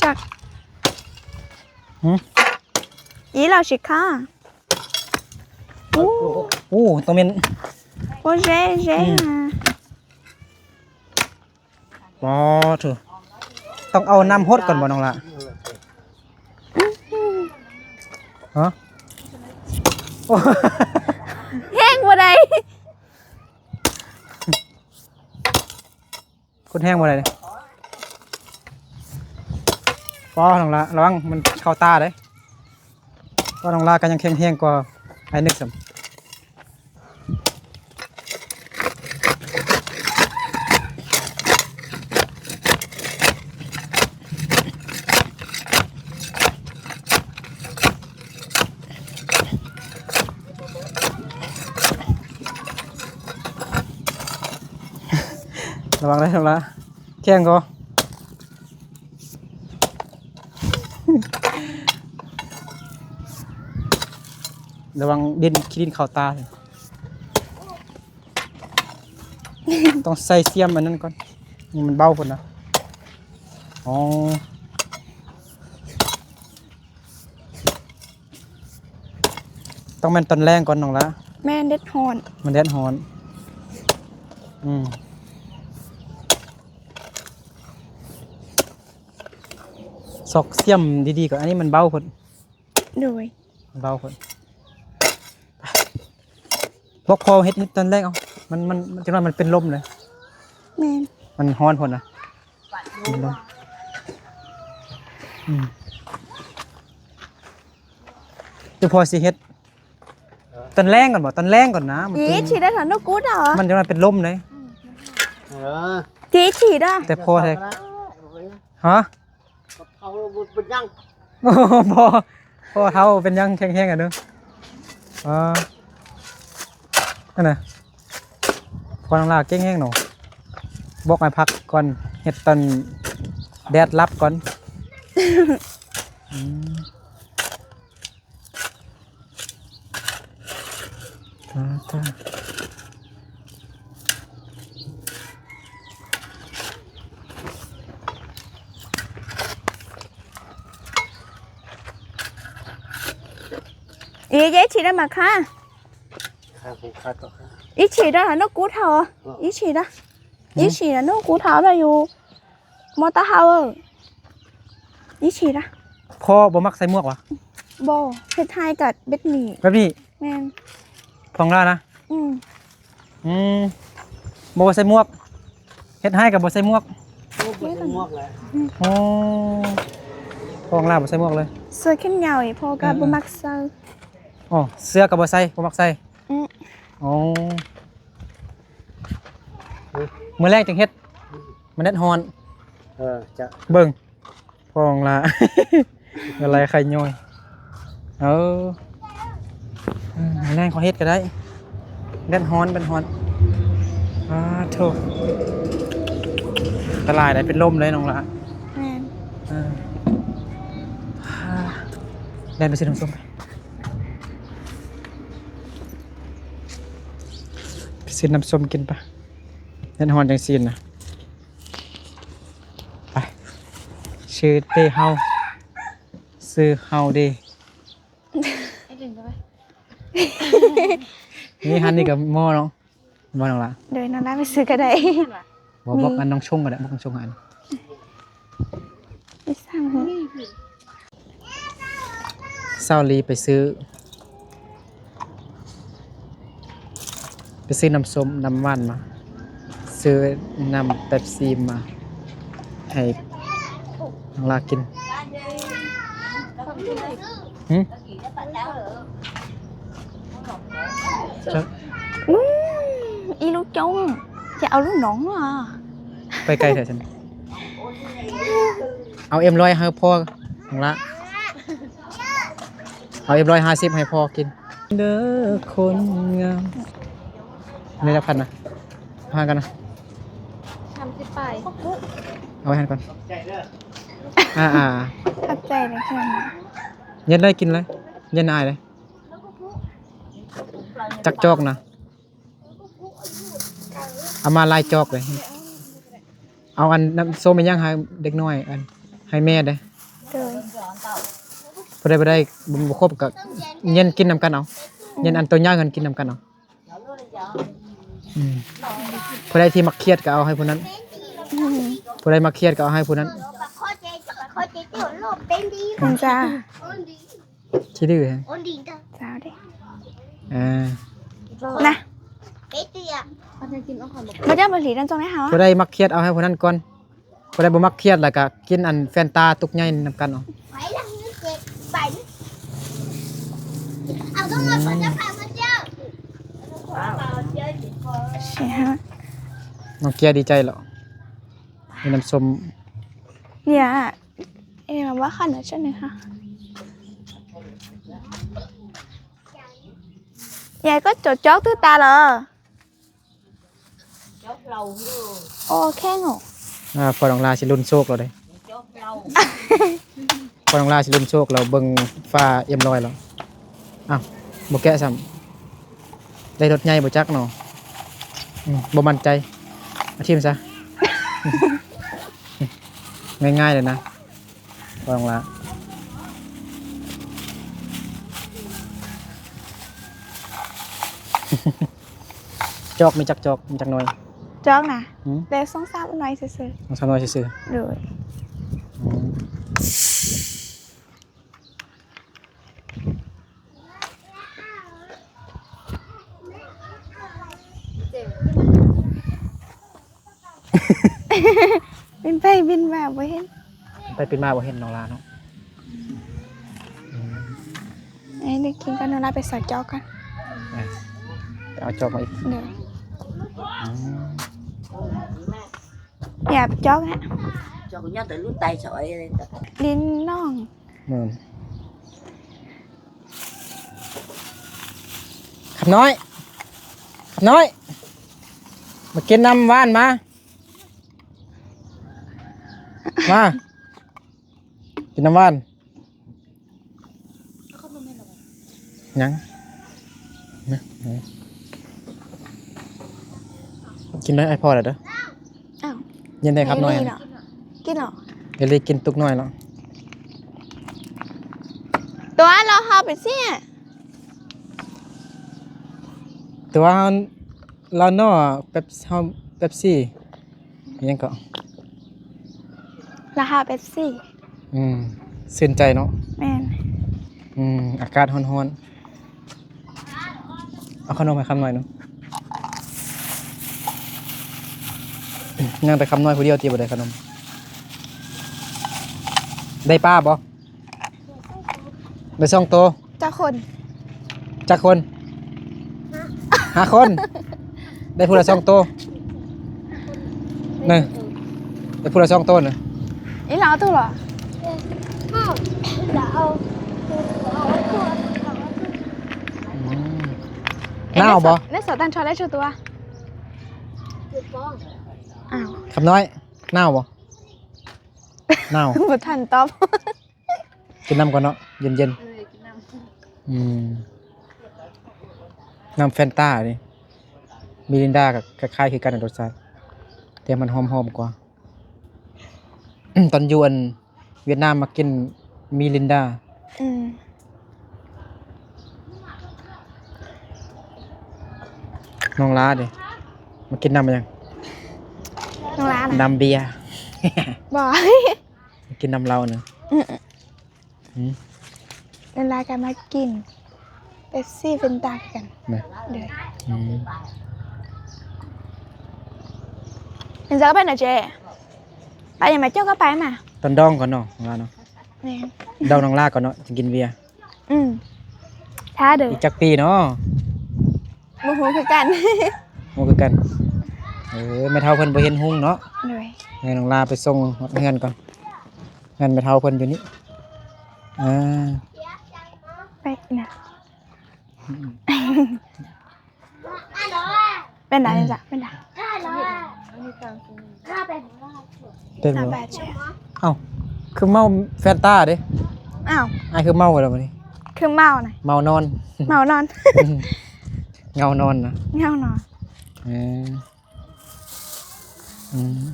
ຈັກ ຫື ອີລາວຊິຄ່າ ໂອ້ ໂອ້ ຕ້ອງແມ່ນ ໂອ້ ເຈ ເຈ ອືມ ນະ ອໍ ໂທ້ ຕ້ອງເອົານ້ຳຫົດກ່ອນບໍ່ນ້ອງລາ? ຮະ ໂອ້ ແຮງບໍ່ໄດ້ ຄົນແຮງບໍ່ໄດ້ເດ້ ປໍນ້ອງລາ ລະວັງມັນເຂົ້າຕາເດ້ ປໍນ້ອງລາກໍຍັງແຂງແຮງກວ່າອ້າຍນຶກຊ້ຳ. ລະວັງເດີນ້ອງລາ ແຂງກໍ ລະວັງດິນ ຂີ້ດິນເຂົ້າຕາ ຕ້ອງໃສ່ສຽມອັນນັ້ນກ່ອນ ນີ້ມັນເບົາພຸ້ນນະ ອໍ ຕ້ອງແມ່ນຕອນແລງກ່ອນນ້ອງລາ ແມ່ນ ແດດຮ້ອນ ມັນແດດຮ້ອນ ອືມ ຊອກສຽມດີໆກ່ອນ ອັນນີ້ມັນເບົາໂພດ ໂດຍ ເບົາໂພດ ບອກພໍ່ເຮັດ ເຮັດຕອນແລງເອົາ ມັນ ມັນ ຈັກໜ້ອຍມັນເປັນລົມເລີຍ ແມ່ນ ມັນຮ້ອນໂພດນະ ເປັນລົມ ອືມ ແຕ່ພໍ່ຊິເຮັດ ຕອນແລງກ່ອນບໍ ຕອນແລງກ່ອນນະ ມັນ ເຮັດຊິໄດ້ ຖ້ານົກກູດເອົາ ມັນຈັ່ງນັ້ນເປັນລົມເດ້ ເອີ ເຮັດຊິໄດ້ ແຕ່ພໍ່ແທ້ ຮະ ເຖົ້າບໍ່ເປັນຫຍັງ ໂອ້ ພໍ່ ພໍ່ເຖົ້າເປັນຫຍັງ ແຂງແຮງອັນເດີ ອ່າ ອັນນະ ພໍ່ນ້ອງຫຼ້າເກັ່ງແຮງເນາະ ບອກໃຫ້ພັກກ່ອນ ເຮັດຕອນແດດລັບກ່ອນ ອືມ. ຕາ ຕາ ເອເຢ ຊິໄດ້ມາຄ່າ ຄ່າ ຄ່າຕໍ່ຄ່າ ອີ່ຊິໄດ້ຫານົກກູເທົາ ອີ່ຊິໄດ້ ອີ່ຊິນະນົກກູເທົາໄດ້ຢູ່ ມໍເຕີເຮົາ ອີ່ຊິນະ ພໍ່ບໍ່ມັກໃສ່ໝວກຫວາ? ບໍ່ ເຮັດຮ້າຍກັບແບບນີ້ ແບບນີ້ ແມ່ນ ຂອງລາວນະ ອືມ ອືມ ບໍ່ໃສ່ໝວກ ເຮັດຮ້າຍກໍບໍ່ໃສ່ໝວກ ບໍ່ໃສ່ໝວກແຫຼະ ໂອ້ ຂອງລາວບໍ່ໃສ່ໝວກເລີຍ ເສື້ອແຂນຍາວນີ້ພໍ່ກໍ ເອີ ບໍ່ມັກໃສ່ ອໍ ເສື້ອກໍບໍ່ໃສ່ ບໍ່ມັກໃສ່ ອືມ ໂອ້ ມື້ແລງຈັ່ງເຮັດ ມັນແດດຮ້ອນ ເອີ ຈະ ເບິ່ງ ຂອງລາ ລະໄລໄຂ່ຍ້ອຍ ເອີ ເອີ ແລງຂໍເຮັດກໍໄດ້ ແດດຮ້ອນ ແດດຮ້ອນ ອາໂທ້ ອັນຕະລາຍໄດ໋ ເປັນລົມເລີຍນ້ອງລາ ແມ່ນ ເອີ ແລ່ນໄປຊື້ນ້ຳສົ້ມ ໄປຊື້ນ້ຳສົ້ມກິນປະ ແດດຮ້ອນຈັ່ງຊີ້ນະ. ໄປ ຊື່ເຕເຮົາ ຊື່ເຮົາເດ ນີ້ ຫັ້ນນີ້ກໍໝໍ້ເນາະ ໝໍ້ນ້ອງລະ ໂດຍ ນ້ອງລະໄປຊື້ກໍໄດ້ ບໍ່ ບອກອັນນ້ອງຊົງກໍໄດ້ ບອກນ້ອງຊົງອັນ ໄປສັ່ງ ສາວລີໄປຊື້ ໄປຊື້ນ້ຳສົ້ມນ້ຳຫວານມາ ຊື້ນ້ຳເປັບຊີມາ ໃຫ້ນ້ອງລາກິນ ຫື ອືມ ອີລູກຈົ່ງ ຈະເອົາລູກນ້ອງຫວາ? ໄປໄກແທ້ຊັ້ນ. ເອົາເອັມຮ້ອຍໃຫ້ພໍ່ນ້ອງລະ. ເອົາເອັມຮ້ອຍຫ້າສິບໃຫ້ພໍ່ກິນເດີຄົນງາມ. ນີ້ຈັກພັນນະ? ຫາກັນນະ. ສາມສິບປາຍ. ເອົາໄວ້ຫັ້ນກ່ອນ. ອ່າໆ ຂອບໃຈເດີເພື່ອນ. ເຢັນເລີຍ ກິນເລີຍ. ເຢັນອາຍເລີຍ. ຈັກຈອກນະ? ເອົາມາຫຼາຍຈອກເລີຍ. ເອົາອັນນ້ຳສົ້ມອີຫຍັງໃຫ້ເດັກນ້ອຍ ອັນໃຫ້ແມ່ເດ້. ໂດຍ. ຜູ້ໃດບໍ່ໄດ້ ບໍ່ຄົບກໍເຢັນກິນນຳກັນເອົາ. ເຢັນອັນໂຕໃຫຍ່ຫັ້ນກິນນຳກັນເອົາ. ອືມ ຜູ້ໃດທີ່ມັກຄຽດກໍເອົາໃຫ້ຜູ້ນັ້ນ. ອືມ ຜູ້ໃດມັກຄຽດກໍເອົາໃຫ້ຜູ້ນັ້ນ. ອືມ ຈ້າ. ຂີ້ດື້ແຮງ. ເຈົ້າເດ້. ອ່າ ນະ ບໍ່ຈຳບໍ່ຫຼີນັ້ນຈົ່ງໃຫ້ເຮົາ. ຜູ້ໃດມັກຄຽດເອົາໃຫ້ຜູ້ນັ້ນກ່ອນ. ຜູ້ໃດບໍ່ມັກຄຽດແລ້ວກະກິນອັນແຟນຕາຕຸກໃຫຍ່ນຳກັນເອົາ. ອືມ ນ້ອງເກຍດີໃຈແລ້ວ ມີນ້ຳສົ້ມ. ເນຍ ເອ ມາວ່າຄັນນະຊັ້ນນະ. ຍາຍກໍຈົກຈອກຕື່ຕາເລີ. ໂອເຄເນາະ. ອ່າ ພໍ່ນ້ອງລາຊິລຸ້ນໂຊກແລ້ວເດ້. ພໍ່ນ້ອງລາຊິລຸ້ນໂຊກແລ້ວ ເບິ່ງຝາເອັມຮ້ອຍແລ້ວ. ອ້າວ ບໍ່ແກະຊ້ຳ. ໄດ້ລົດໃຫຍ່ບໍ່ຈັກເນາະ. ອືມ ບໍ່ໝັ້ນໃຈ. ເອົາຖິ້ມຊະ. ງ່າຍໆເລີຍນະ ພໍ່ນ້ອງລາ. ຈອກມີຈັກຈອກ ມີຈັກໜ່ວຍ? ຈອກນະ? ຫືມ? ໄດ້ສອງສາມໜ່ວຍຊື່ໆ. ສອງສາມໜ່ວຍຊື່ໆ. ໂດຍ. ອືມ. ບິນໄປບິນມາບໍ່ເຫັນ. ໄປປີນມາບໍ່ເຫັນນ້ອງລາເນາະ. ອືມ ເອີ ໄດ້ກິນກ່ອນ ນ້ອງລາໄປເອົາຈອກກ່ອນ. ເອີ ໄປເອົາຈອກມາອີກ. ໂດຍ. ອືມ ຢ່າໄປຈອກນະ ຈອກຍາດແຕ່ລຸ້ນໄຕຊອຍເລີຍ ຫຼິ້ນນ້ອງ. ແມ່ນ. ຄຳນ້ອຍ ຄຳນ້ອຍ ມາກິນນ້ຳຫວານມາ. ມາ ກິນນ້ຳຫວານ. ຍັງນະ ກິນໄດ້ ໃຫ້ພໍ່ແລ້ວເດີ. ອ້າວ ເຢັນໄດ້ຄຳນ້ອຍ. ກິນເນາະ ເອລີກິນຕຸກນ້ອຍແລ້ວ. ຕົວະ ລາວເຮົາເປັບຊີ. ຕົວະ ລາວນໍ ເປັບ ເຮົາເປັບຊີ. ອີຫຍັງເກາະ? ລາວເຮົາເປັບຊີ. ອືມ ຊື່ນໃຈເນາະ. ແມ່ນ. ອືມ ອາກາດຮ້ອນໆ. ເອົາຂະໜົມໃຫ້ຄຳນ້ອຍໜຶ່ງ. ຍັງແຕ່ຄຳນ້ອຍຜູ້ດຽວຕິບໍ່ໄດ້ຂະໜົມ. ໄດ້ປາບໍ່? ໄດ້ສອງໂຕ. ຈັກຄົນ? ຈັກຄົນ? ຫ້າຄົນ. ໄດ້ຜູ້ລະສອງໂຕ. ນີ້ ໄດ້ຜູ້ລະສອງໂຕນະ. ອືມ ໜາວບໍ່? ໃນສວນຕັນຊອດໄດ້ຈັກຕົວ? ອ້າວ ຄຳນ້ອຍ ໜາວບໍ່? ໜາວ. ບໍ່ທັນຕອບ. ກິນນ້ຳກ່ອນເນາະ ເຢັນໆ. ເອີ ກິນນ້ຳ. ອືມ ນ້ຳແຟນຕານີ້ ມີລິນດາກໍຄ້າຍໆຄືກັນ ລົດຊາດ ແຕ່ມັນຫອມໆກວ່າ. ຕອນຢູ່ອັນຫວຽດນາມມາກິນມີລິນດາ. ອືມ. ນ້ອງລາເດ ມາກິນນ້ຳຫຍັງ? ນ້ອງລານະ ນ້ຳເບຍ. ບໍ່ ກິນນ້ຳເຫຼົ້ານະ. ອືມ. ອືມ ເວລາກໍມາກິນເປັບຊີ ເປັນຕາກັນນະ. ໂດຍ. ອືມ. ເຫັນເຈົ້າກໍໄປນະເຈ້ ໄປຫຍັງມາ ເຈົ້າກໍໄປມາ. ຕອນດອງກ່ອນເນາະ ນ້ອງລາເນາະ. ແມ່ນ. ດອງນ້ອງລາກ່ອນເນາະ ຈຶ່ງກິນເບຍ. ອືມ. ຖ້າເດີ ອີກຈັກປີເນາະ? ບໍ່ຮູ້ຄືກັນ. ຮູ້ຄືກັນ. ເອີ ແມ່ເຖົ້າເພິ່ນບໍ່ເຫັນຮຸ່ງເນາະ. ໂດຍ. ໃຫ້ນ້ອງລາໄປສົ່ງຮອດເຮືອນກ່ອນ. ເຮືອນແມ່ເຖົ້າເພິ່ນຢູ່ນີ້. ເອີ ໄປນະ. ອືມ. ເປັນໃດ ອືມ ຈ້ະ ເປັນໃດ? ເປັນ ສະບາຍດີ. ເອົ້າ ຄືເມົາແຟນຕາເດ້? ອ້າວ ອ້າຍຄືເມົາແລ້ວມື້ນີ້? ຄືເມົານະ? ເມົານອນ. ເມົານອນ. ເງົານອນນະ? ເງົານອນ. ເອີ. ອືມ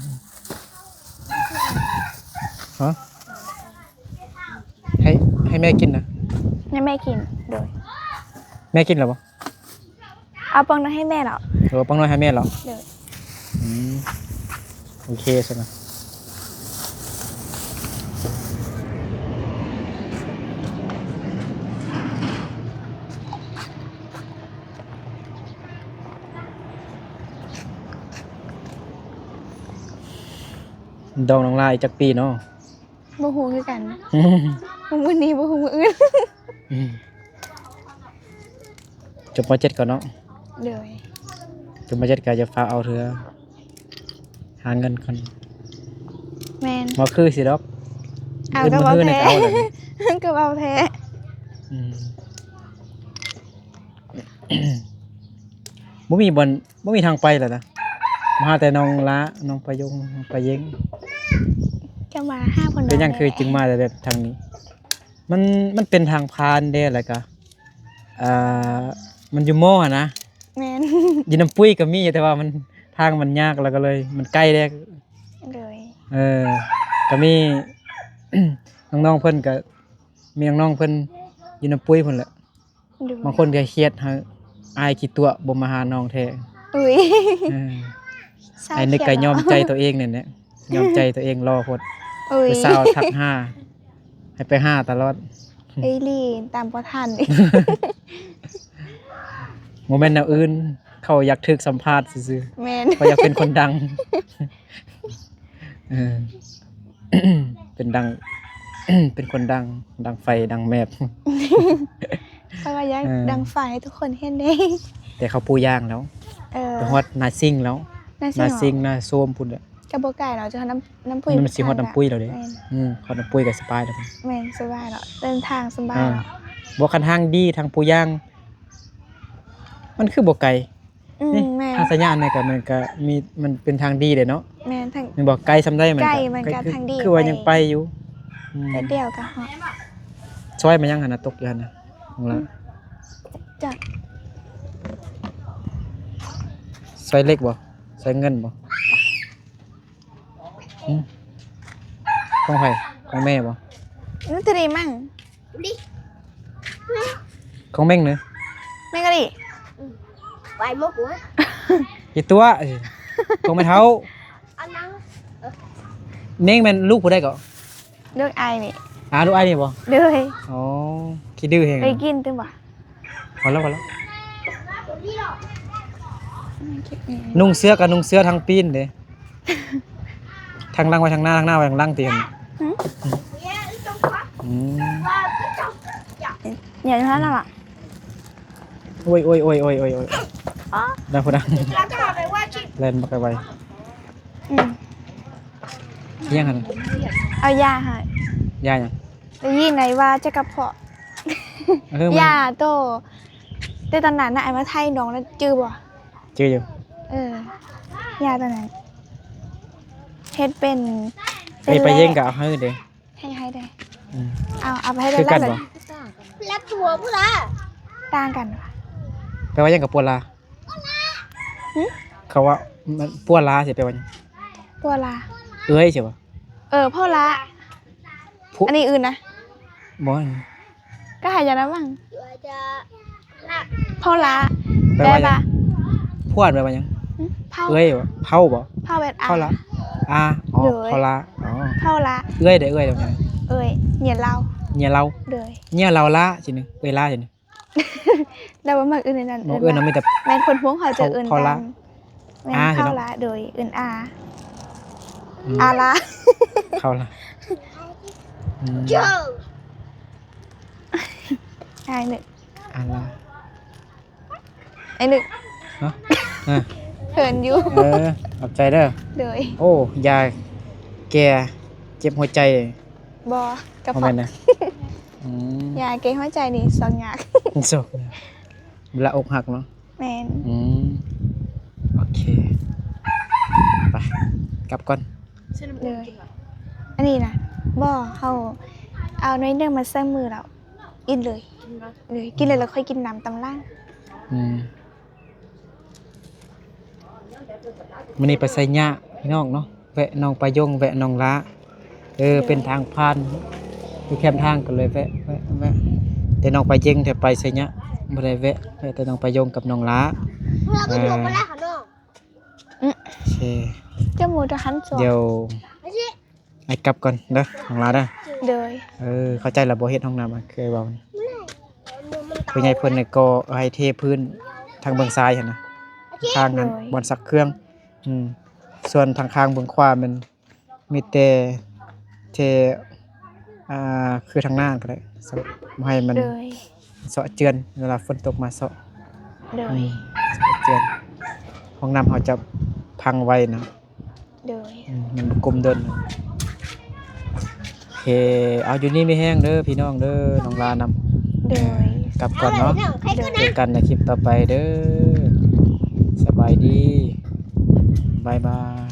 ຮະ ໃຫ້ ໃຫ້ແມ່ກິນນະ? ໃຫ້ແມ່ກິນ. ໂດຍ. ແມ່ກິນແລ້ວບໍ່? ເອົາປອງນ້ອຍໃຫ້ແມ່ແລ້ວ. ເອີ ປອງນ້ອຍໃຫ້ແມ່ແລ້ວ. ໂດຍ. ອືມ ໂອເຄຊັ້ນນະ. ດອງນ້ອງລາອີກຈັກປີເນາະ? ບໍ່ຮູ້ຄືກັນ. ມື້ນີ້ບໍ່ຮູ້ມື້ອື່ນ. ອືມ ຈົບ ມ.ເຈັດ ກ່ອນເນາະ. ໂດຍ. ຈົບ ມ.ເຈັດ ກໍຢ່າຟ້າວເອົາເທື່ອ. ຫາເງິນກ່ອນ. ແມ່ນ. ບໍ່ຄືຊິດອກ. ເອົາ ອື່ນ ກໍເວົ້າແທ້ ມື້ອື່ນກໍເອົາແລ້ວນີ້. ກໍເວົ້າແທ້. ອືມ ບໍ່ມີບ່ອນ ບໍ່ມີທາງໄປແລ້ວນະ. ມາຫາແຕ່ນ້ອງລາ ນ້ອງປາຍົງ ນ້ອງປາເຢັງ. ຈະມາຫາເພິ່ນ ເປັນຫຍັງຄືຈຶ່ງມາແຕ່ແບບທາງນີ້? ມັນ ມັນເປັນທາງຜ່ານເດ້ ແລ້ວກະ ອ່າ ມັນຢູ່ມໍຫັ້ນນະ. ແມ່ນ. ຢູ່ນ້ຳປຸ້ຍກໍມີຢູ່ ແຕ່ວ່າມັນ ທາງມັນຍາກ ແລ້ວກໍເລີຍ ມັນໄກແດ່. ໂດຍ. ເອີ ກໍມີ ນ້ອງໆເພິ່ນກໍ ມີນ້ອງໆເພິ່ນຢູ່ນ້ຳປຸ້ຍພຸ້ນແຫຼະ. ໂດຍ. ບາງຄົນກໍຄຽດຫາອ້າຍຂີ້ຕົວະ ບໍ່ມາຫານ້ອງແທ້. ອຸ້ຍ. ເອີ ອ້າຍນຶກກໍຍອມໃຈຕົວເອງນີ້ແຫຼະ. ຍອມໃຈຕົວເອງຫຼໍ່ໂພດ. ໂອ້ຍ ຜູ້ສາວທັກຫາ ໃຫ້ໄປຫາຕະຫຼອດ. ເອີຍ ລີຕາມບໍ່ທັນ. ບໍ່ແມ່ນແນວອື່ນ ເຂົາຢາກຖືກສຳພາດຊື່ໆ. ແມ່ນ. ເຂົາຢາກເປັນຄົນດັງ. ເອີ ເປັນດັງ ເປັນຄົນດັງ ດັງໄຟ ດັງແມບ. ເຂົາວ່າຢາກ ເອີ ດັງໄຟໃຫ້ທຸກຄົນເຫັນເດ້. ແຕ່ເຂົາປູຢາງແລ້ວ. ເອີ ໄປຮອດນາຊິງແລ້ວ. ນາຊິງ ນາຊິງ ເຫາະ? ນາໂຊມພຸ້ນແຫຼະ. ກໍບໍ່ໄກເນາະ ຈະຮອດນ້ຳ ນ້ຳປຸ້ຍ. ມັນຊິຮອດນ້ຳປຸ້ຍແລ້ວເດ້. ແມ່ນ. ອືມ ຮອດນ້ຳປຸ້ຍກໍສະບາຍແລ້ວ. ແມ່ນ ສະບາຍເນາະ ເດີນທາງສະບາຍເນາະ. ບໍ່ ຄັນທາງດີ ທາງປູຢາງ ມັນຄືບໍ່ໄກ. ອືມ ນີ້ ແມ່ນ. ທາງໄຊຍະອັນນີ້ກໍ ມັນກໍມີ ມັນເປັນທາງດີເດ້ເນາະ. ແມ່ນ. ທາງ ແມ່ນບໍ່? ໄກສ່ຳໃດມັນ ໄກ ກໍ ມັນກໍ ຄື ທາງດີ ຄືວ່າຍັງໄປຢູ່. ອືມ ແປັບດຽວກໍຮອດ. ຊອຍມາຍັງຫັ້ນນະ ຕົກຢູ່ຫັ້ນນະ ຂອງລາວ. ອືມ ຈັກ ຊອຍເຫຼັກບໍ່? ຊອຍເງິນບໍ່? ຫຶ ຂອງໃຜ? ຂອງແມ່ບໍ່? ນັ້ນຕົວນີ້ມັ້ງ. ຂອງເມັ້ງເນາະ. ແມ່ນກໍດີ. ໄວໝົດຫວຍ. ອີຕົວະ ຂອງແມ່ເຖົ້າ. ອັນນັ້ນ ເມັ້ງແມ່ນລູກຜູ້ໃດເກາະ? ລູກອ້າຍນີ້. ອາ ລູກອ້າຍນີ້ບໍ່? ໂດຍ. ອໍ ຂີ້ດື້ແຮງ. ໄປກິນຕື່ມບໍ່? ພໍແລ້ວ ພໍແລ້ວ. ນຸ່ງເສື້ອກໍນຸ່ງເສື້ອທາງປີ້ນເດ້. ທາງຫຼັງໄວ້ທາງໜ້າ ທາງໜ້າໄວ້ທາງຫຼັງຕິ. ຫຶ ອືມ ຢ່າຢູ່ຫັ້ນລະ. ໂອ້ຍ ໂອ້ຍ ໂອ້ຍ ໂອ້ຍ ໂອ້ຍ ໂອ້ຍ. ອໍ ໄດ້ຜູ້ໃດ ແລ່ນບັກໄວ. ອືມ ອີຫຍັງຫັ້ນ? ເອົາຢາໃຫ້. ຢາຫຍັງ? ໄດ້ຍິນໄດ້ວ່າຈະກະເພາະ. ເອີ ມັນ ຢາໂຕ ແຕ່ຕອນນັ້ນນະ ອ້າຍມາໄຖ່ນ້ອງນະ ຈື່ບໍ່? ຈື່ຢູ່. ເອີ ຢາໂຕນັ້ນ ເຮັດເປັນ ເປັນ ໄປເຢັງກໍເອົາໃຫ້ເດ້. ໃຫ້ ໃຫ້ເດ້. ອືມ ເອົາ ເອົາໄປໃຫ້ ຄືກັນບໍ່? ແລັບຫົວພຸ້ນລະ. ຕ່າງກັນ. ແປວ່າຫຍັງກັບປົວລາ? ຫຶ ເຂົາວ່າ ມັນ ປົວລາຊິແປວ່າຫຍັງ? ປົວລາ ເອື້ອຍຊິບໍ່? ເອີ ພໍ່ລາ. ຜູ້ ອັນນີ້ອື່ນນະ. ບໍ່ ກໍຫາຍານຳມັງ. ພໍ່ລາ ແປວ່າຫຍັງ? ແປວ່າ ຜົວແປວ່າຫຍັງ? ຫຶ ເຜົາ ເອື້ອຍບໍ່? ເຜົາບໍ່? ເຜົາແບບ ອາ ເຜົາລາ ອາ. ອໍ ໂດຍ ເຜົາລາ. ອໍ ເຜົາລາ. ເອື້ອຍເດ້ ເອື້ອຍແປວ່າຫຍັງ? ເອື້ອຍ ເຍລາວ. ເຍລາວ. ໂດຍ. ເຍລາວລາ ຊິນີ້ ເອື້ອຍລາ ຊິນີ້. ແລ້ວບໍ່ມັກເອີ້ນອັນນັ້ນ ບໍ່ ເອີ້ນ ເອີ້ນວ່າ ມີແຕ່ ແມ່ນຄົນພວກເຮົາຈະເອີ້ນ ເຜົາລາ ແມ່ນ ອາ ເຜົາລາ. ໂດຍ ເອີ້ນອາ. ອືມ ອາລາ ເຜົາລາ. ອືມ ອ້າຍນຶກ ອາລາ ອ້າຍນຶກ. ຮະ? ອາ ເຂີນຢູ່. ເອີ ຂອບໃຈເດີ. ໂດຍ. ໂອ້ ຢາແກ້ເຈັບຫົວໃຈ. ບໍ່ ກະເພາະ. ອືມ ຢາແກ້ຫົວໃຈນີ້ຊອກຍາກ. ຊອກຍາກ ເວລາອົກຫັກເນາະ. ແມ່ນ. ອືມ ໂອເຄ ໄປ ກັບກ່ອນ. ໂດຍ. ອັນນີ້ນະ ບໍ່ ເຮົາເອົາໜ້ອຍໜຶ່ງມາໃສ່ມືແລ້ວ ອີດເລີຍ. ກິນບໍ່? ເລີຍ ກິນເລີຍ ແລ້ວຄ່ອຍກິນນ້ຳຕາມຫຼັງ. ອືມ ມື້ນີ້ໄປໄຊຍະພີ່ນ້ອງເນາະ ແວະໜອງປາຍົງ ແວະໜອງຫຼາ. ເອີ ເປັນທາງຜ່ານ ຢູ່ແຄມທາງກໍເລີຍແວະ ແວະ ແວະ ແຕ່ໜອງປາເຢັງ ແຕ່ໄປໄຊຍະບໍ່ໄດ້ແວະ ແວະແຕ່ໜອງປາຍົງກັບໜອງຫຼາ. ເອີ ໂອເຄ ຈະໝູດະຫັນຈອກ ດຽວ ໄອ້ກັບກ່ອນເດີ ນ້ອງຫຼາເດີ. ໂດຍ. ເອີ ເຂົ້າໃຈລະບໍ່ ເຮັດຫ້ອງນ້ຳ ຄືເວົ້ານີ້ ຜູ້ໃຫຍ່ເພິ່ນນີ້ກໍໃຫ້ເທພື້ນທາງເບື້ອງຊ້າຍຫັ້ນນະ ທາງຫັ້ນ ໂດຍ ບ່ອນຊັກເຄື່ອງ. ອືມ ສ່ວນທາງຂ້າງເບື້ອງຂວາແມ່ນມີແຕ່ເທ ອ່າ ຄືທາງໜ້າກໍໄດ້ ບໍ່ໃຫ້ມັນ ໂດຍ ເຊາະເຈື່ອນ ເວລາຝົນຕົກມາເຊາະ. ໂດຍ. ອືມ ເຊາະເຈື່ອນ ຫ້ອງນ້ຳເຮົາຈະພັງໄວນະ. ໂດຍ. ອືມ ມັນບໍ່ກົມດົນ. ໂອເຄ ເອົາ ຢູ່ດີມີແຮງເດີພີ່ນ້ອງເດີ ນ້ອງຫຼານຳ. ໂດຍ. ກັບກ່ອນເນາະ. ໂດຍ. ເຈີກັນໃນຄລິບຕໍ່ໄປເດີ. ສະບາຍດີ. ບາຍບາຍ.